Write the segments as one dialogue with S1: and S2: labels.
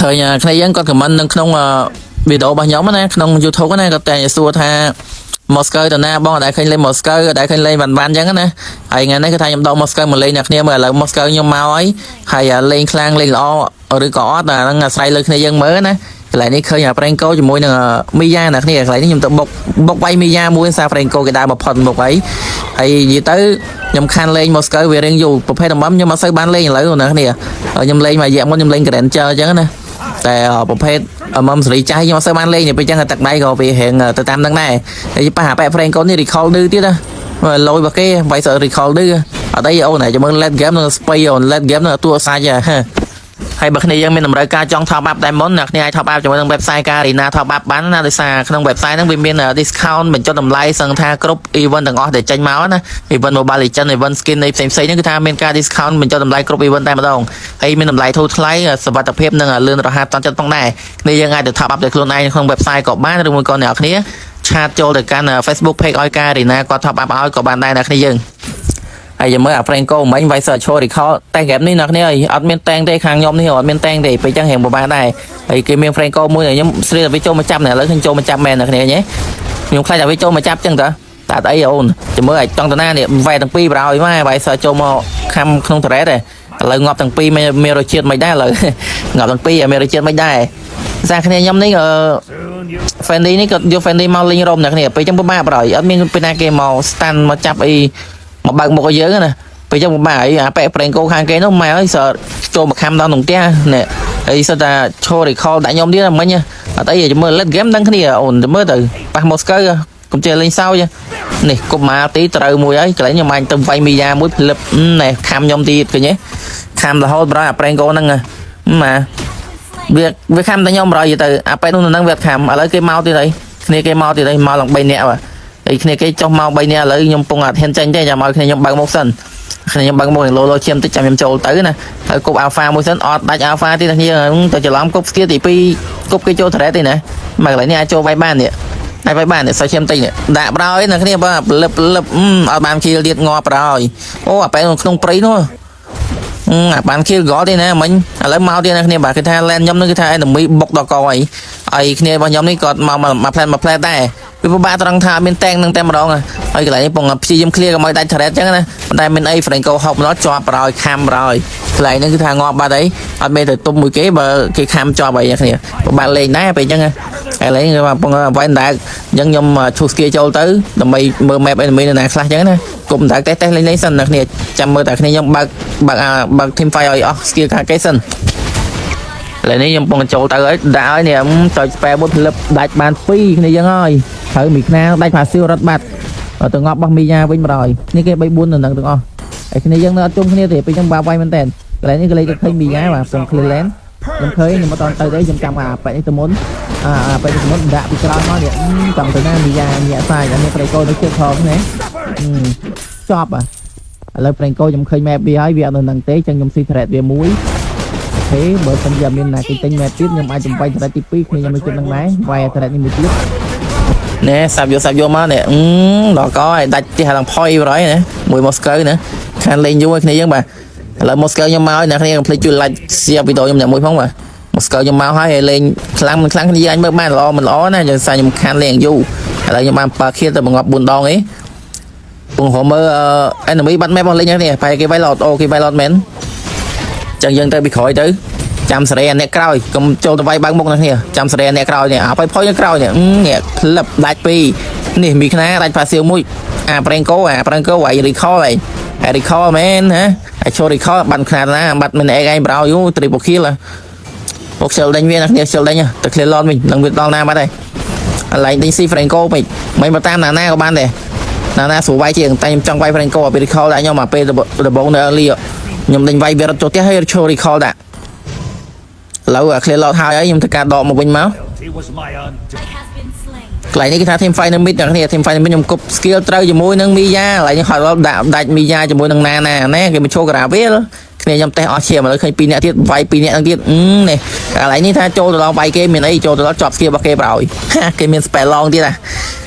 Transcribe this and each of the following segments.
S1: ឃើញគ្នាយើងគាត់ comment នៅក្នុងវីដេអូរបស់ខ្ញុំណាក្នុង YouTube ណាគាត់តែងសួរថា Moskov ទៅណាបងអត់ដែលឃើញលេង Moskov អត់ដែលឃើញលេងវ៉ាន់វ៉ាន់អញ្ចឹងណាហើយថ្ងៃនេះគឺថាខ្ញុំដក Moskov មកលេងអ្នកគ្នាមើលឥឡូវ Moskov ខ្ញុំមកហើយហើយលេងខ្លាំងលេងល្អឬក៏អត់អាហ្នឹងអាស្រ័យលើគ្នាយើងមើលណាកន្លែងនេះឃើញអា Franco ជាមួយនឹងមីយ៉ាអ្នកគ្នាកន្លែងនេះខ្ញុំទៅបុកបុកវាយមីយ៉ាមួយសារ Franco គេដើរមកផុតមុខអីហើយនិយាយទៅខ្ញុំខានលេង Moskov វារៀងយូរប្រភេទអំខ្ញុំអត់សូវបានលេងឥឡូវអ្នកគ្នាខ្ញុំលេងមួយរយៈមុនខ្ញុំលេង Granger អញ្ចឹងណាតែប្រភេទ MM សេរីចាស់ខ្ញុំអត់សូវបានលេងទេពេលអញ្ចឹងទឹកដៃក៏វារៀងទៅតាមនឹងដែរហើយប៉ះអាប៉ែ Franco នេះ recall ឌឺទៀតណាលយរបស់គេវាយស recall ឌឺអត់អីអូនតែមើល late game នឹងស្បៃអូន late game នឹងតួសាច់ហ៎ហើយបើគ្នាយើងមានតម្រូវការចង់ top up diamond អ្នកគ្នាអាច top up ជាមួយនឹង website Garena top up បានណាដោយសារក្នុង website ហ្នឹងវាមាន discount បញ្ចុះតម្លៃសឹងថាគ្រប់ event ទាំងអស់ដែលចេញមកណា event Mobile Legends, event skin នៃផ្សេងៗហ្នឹងគឺថាមានការ discount បញ្ចុះតម្លៃគ្រប់ event តែម្ដងហើយមានតម្លៃធូរថ្លៃសុវត្ថិភាពនិងលឿនរហ័សទាន់ចិត្តផងដែរគ្នាយើងអាចទៅ top up ដោយខ្លួនឯងក្នុង website ក៏បានឬមួយក៏អ្នកគ្នាchat ចូលទៅកាន់ Facebook page ឲ្យ Garena គាត់ top up ឲ្យក៏បានដែរអ្នកគ្នាយើងហើយចាំមើលអា Franco មិញវាយសើឈរ recall តែហ្គេមនេះអ្នកគ្នាអើយអត់មានតែងទេខាងខ្ញុំនេះអត់មានតែងទេពេលចឹងរៀងពិបាកដែរហើយគេមាន Franco មួយខ្ញុំស្រីតែវាចូលមកចាប់នេះឥឡូវខ្ញុំចូលមកចាប់មែនអ្នកគ្នាញ៉េខ្ញុំខ្លាចតែវាចូលមកចាប់ចឹងតើតែអត់អីអូនចាំមើលអាចចង់តាណានេះវ៉ែទាំងពីរប្រហើយមកវាយសើចូលមកខំក្នុង turret ទេឥឡូវងាប់ទាំងពីរមានរសជាតិមិនដែរឥឡូវងាប់ទាំងពីរមានរសជាតិមិនដែរសារគ្នាខ្ញុំនេះអឺ Fanny នេះក៏យក Fanny មកលេង roam អ្នកគ្នាពេលចឹងពិបាកប្រហើយអត់មានពេលណាគេមក stun មកចាប់អីមកបើកមុខឲ្យយើងណាពេលចឹងពិបាកអីអាប៉ែ Franco ខាងគេនោះម៉ែអើយសើចូលមកខំដល់ក្នុងផ្ទះនេះហើយសិតតែឈរ recall ដាក់ខ្ញុំទៀតមិញអត់អីចាំមើល late game ដឹងគ្នាអូនចាំមើលទៅប៉ះ Moskov កុំចេះលេងសើចនេះគប់មកទីត្រូវមួយហើយកន្លែងខ្ញុំអញទៅវាយមីយ៉ាមួយផ្លឹបនេះខំខ្ញុំទៀតឃើញទេខំរហូតប្រហែលអា Franco ហ្នឹងម៉ាវាវាខំតែខ្ញុំប្រហែលទៅអាប៉ែនោះនឹងវាខំឥឡូវគេមកទៀតហើយគ្នាគេមកទៀតហើយមកឡើង3នាក់បាទហើយគ្នាគេចុះមក3នាក់ឥឡូវខ្ញុំពងអត់ហ៊ានចេញទេចាំឲ្យគ្នាខ្ញុំបើកមុខសិនគ្នាខ្ញុំបើកមុខនឹងលោលោឈាមតិចចាំខ្ញុំចូលទៅណាហើយគប់ alpha មួយសិនអត់ដាច់ alpha ទៀតគ្នាទៅច្រឡំគប់ skill ទី2គប់គេចូល turret ទេណាមកកន្លែងនេះអាចចូលវាយបាននេះហើយវាយបាននេះសាច់ឈាមតិចនេះដាក់ប្រហើយណាគ្នាបាទលឹបលឹបអត់បាន kill ទៀតងាប់ប្រហើយអូអាប៉ែក្នុងព្រៃនោះអាបាន kill gold ទេណាមិញឥឡូវមកទៀតណាគ្នាបាទគឺថា lane ខ្ញុំនេះគឺថា enemy បុកដល់កអីហើយគ្នារបស់ខ្ញុំនេះគាត់មកមក plan មក plan ដែរវាពិបាកត្រង់ថាមានតែងនឹងតែម្ដងហើយកន្លែងនេះពងព្យាយាម clear កុំឲ្យដាច់ turret ចឹងណាប៉ុន្តែមានអី Franco ហុកម្ដងជាប់ប្រហើយខំប្រហើយកន្លែងហ្នឹងគឺថាងាប់បាត់អីអត់មានទៅទប់មួយគេបើគេខំជាប់អីគ្នាពិបាកលេងដែរពេលចឹងឥឡូវគេពងវាយដែរអញ្ចឹងខ្ញុំឈូស skill ចូលទៅដើម្បីមើល map enemy នៅណាខ្លះចឹងណាគុំតែតេស្តលេងលេងសិនណាគ្នាចាំមើលតែគ្នាខ្ញុំបើកបើកបើក team fight ឲ្យអស់ skill ខាងគេសិនឥឡូវនេះខ្ញុំពងចូលទៅហើយដាក់ហើយនេះចុច spell មួយផ្លឹបដាច់បាន2គ្នាយើងហើយត្រូវមីខ្នាដាច់ផាស៊ីវរត់បាត់ទៅងាប់បោះមីយ៉ាវិញម្ដងនេះគេ3 4នៅនឹងទាំងអស់ហើយគ្នាយើងនៅអត់ជុំគ្នាទេពេលខ្ញុំបាវាយមែនតើកន្លែងនេះកន្លែងទៅឃើញមីយ៉ាបាទពង clear lane ខ្ញុំឃើញខ្ញុំអត់តទៅទេខ្ញុំចាំអាប៉ែនេះទៅមុនអាអាប៉ែនេះទៅមុនដាក់ពីក្រោយមកនេះចង់ទៅណាមីយ៉ាញាក់សាយអានេះប្រៃកោនៅជិតផងណាចប់អាឥឡូវប្រេងកោខ្ញុំឃើញ map វាហើយវាអត់នៅនឹងទេចឹងខ្ញុំស៊ី turret វាមួយ OK បើសិនជាមានណាគេទិញ map ទៀតខ្ញុំអាចចំបាញ់ turret ទី2គ្នាខ្ញុំនៅជិតនឹងដែរវាយ turret នេះមួយទៀតណែសាប់យកសាប់យកមកនេះដល់កឲ្យដាច់ផ្ទះឡើងផុយបរហើយណាមួយ Moskov ណាខានលេងយូរឲ្យគ្នាយើងបាទឥឡូវ Moskov ខ្ញុំមកហើយអ្នកគ្នាកុំភ្លេចជួយ like share វីដេអូខ្ញុំអ្នកមួយផងបាទ Moskov ខ្ញុំមកហើយលេងខ្លាំងមិនខ្លាំងគ្នាយើងអាចមើលបានល្អមិនល្អណាយើងសារខ្ញុំខានលេងយូរឥឡូវខ្ញុំបាន7 kill ទៅបង្ងាប់4ដងអីពងរមើល enemy បាត់ map របស់លេងនេះបែរគេវាយ lord អូគេវាយ lord មែនចឹងយើងទៅពីក្រោយទៅចាំសេរីអាអ្នកក្រោយកុំចូលទៅវាយបើកមុខនឹងគ្នាចាំសេរីអាអ្នកក្រោយនេះអាផុយផុយនៅក្រោយនេះនេះផ្លឹបដាច់ពីរនេះមីខ្នាដាច់ផាសៀវមួយអាប្រេងកោអាប្រេងកោវាយ recall ឯងអា recall មែនហ៎អាចូល recall បាត់ខ្នាតណាបាត់មិនឯងឯងប្រោយយូ triple kill ពុកខ្ជិលដេញវាណាគ្នាខ្ជិលដេញទៅ clear lord វិញនឹងវាដល់ណាបាត់ហើយកន្លែងដេញស៊ី Franco មិនមិនមកតាមណាណាក៏បានដែរណាណាស្រួលវាយជាងតែខ្ញុំចង់វាយ Franco ឲ្យពេល recall ដាក់ខ្ញុំមកពេលដំបូងនៅ early ខ្ញុំដេញវាយវារត់ចូលផ្ទះហើយឈរ recall ដាក់ឥឡូវ clear lord ហើយហើយខ្ញុំធ្វើការដកមកវិញមក
S2: He was my undoing.
S3: Has been slain.
S1: កន្លែងនេះគេថា team fight នៅ mid អ្នកគ្នា team fight នៅ mid ខ្ញុំគប់ skill ត្រូវជាមួយនឹង Mia កន្លែងនេះហត់ដល់ដាក់ដាច់ Mia ជាមួយនឹងណាណាណែគេមកចូលក្រាវាលគ្នាខ្ញុំតេស្តអស់ឈាមឥឡូវឃើញ2នាក់ទៀតវាយ2នាក់ហ្នឹងទៀតនេះកន្លែងនេះថាចូលទៅដល់វាយគេមានអីចូលទៅដល់ជាប់ skill របស់គេប្រហើយគេមាន spell long ទៀតណា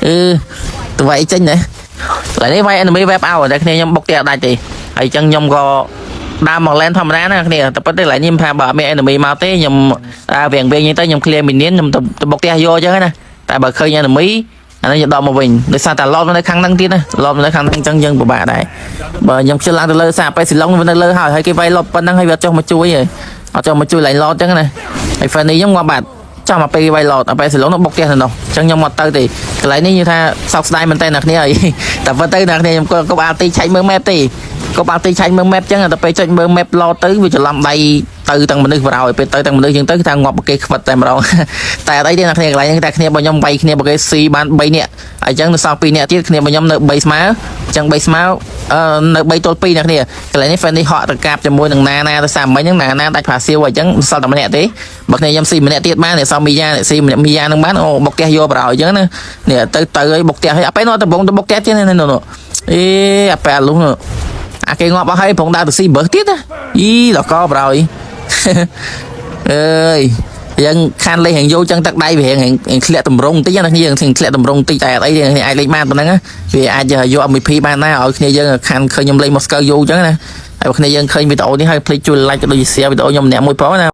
S1: អឺទៅវាយចេញណាកន្លែងនេះវាយ enemy web out តែគ្នាខ្ញុំបុកទៀតអត់ដាច់ទេហើយអញ្ចឹងខ្ញុំក៏ ដើមមក lane ធម្មតាណាគ្នាតែប៉ុន្តែកន្លែងនេះខ្ញុំថាបើអត់មាន enemy មកទេខ្ញុំដើរវៀងវៀងហ្នឹងទៅខ្ញុំ clear minion ខ្ញុំទៅបុកផ្ទះយកអញ្ចឹងណាតែបើឃើញ enemy អានេះខ្ញុំដកមកវិញដោយសារតែ lord នៅខាងហ្នឹងទៀតណា lord នៅខាងហ្នឹងអញ្ចឹងយើងពិបាកដែរបើខ្ញុំខ្ជិលឡើងទៅលើសាពេលស៊ីឡុងវានៅលើហើយហើយគេវាយ lord ប៉ុណ្ណឹងហើយវាអត់ចុះមកជួយទេអត់ចុះមកជួយឡើង lord អញ្ចឹងណាហើយ Fanny ខ្ញុំងាប់បាត់ចាំមកពេលវាយ lord ដល់ពេលស៊ីឡុងនោះបុកផ្ទះទៅនោះអញ្ចឹងខ្ញុំមកទៅទេកន្លែងនេះនិយាយថាសោកស្ដាយមែនតើអ្នកគ្នាហើយតែប៉ុន្តែអ្នកគ្នាខ្ញុំក៏កុំអាទីឆែកមើល map ទេកុំអាទីឆែកមើល map អញ្ចឹងតែពេលចុចមើល map lord ទៅវាច្រឡំដៃទៅទាំងមនុស្សបរោយពេលទៅទាំងមនុស្សអញ្ចឹងទៅគឺថាងាប់គេខ្វិតតែម្ដង តែអត់អីទេអ្នកគ្នាកន្លែងហ្នឹងតែគ្នារបស់ខ្ញុំវាយគ្នាបើគេស៊ីបាន3នាក់អញ្ចឹងនៅសល់2នាក់ទៀតគ្នារបស់ខ្ញុំនៅ3ស្មើអញ្ចឹង3ស្មើអឺនៅ3ទល់2អ្នកគ្នាកន្លែងនេះ Fanny ហក់ទៅកាបជាមួយនឹងណាណាទៅសាមិញហ្នឹងណាណាដាច់ផាសៀវអញ្ចឹងសល់តែម្នាក់ទេបើគ្នាខ្ញុំស៊ីម្នាក់ទៀតបាននេះសល់មីយ៉ាស៊ីម្នាក់មីយ៉ាហ្នឹងបានអូបុកផ្ទះយកបរោយអញ្ចឹងណានេះទៅទៅឲ្យបុកផ្ទះឲ្យអាពេលនោះទៅបងទៅបុកផ្ទះទៀតនេះនោះអេអាពេលអាលុះនោះអាគេងាប់អស់ហើយផងដើរទៅស៊ីបើសទៀតណាអីដល់កបរោយ អើយយើងខានលេងរៀងយូរចឹងទឹកដៃវារៀងរៀងធ្លាក់តម្រង់បន្តិចណាគ្នាយើងធ្លាក់តម្រង់បន្តិចតែអត់អីទេគ្នាអាចលេងបានប៉ុណ្ណឹងណាវាអាចយក MVP បានដែរឲ្យគ្នាយើងខានឃើញខ្ញុំលេង Moskov យូរចឹងណាហើយបើគ្នាយើងឃើញវីដេអូនេះហើយភ្លេចជួយ like ក៏ដូចជា share វីដេអូខ្ញុំម្នាក់មួយផងណា។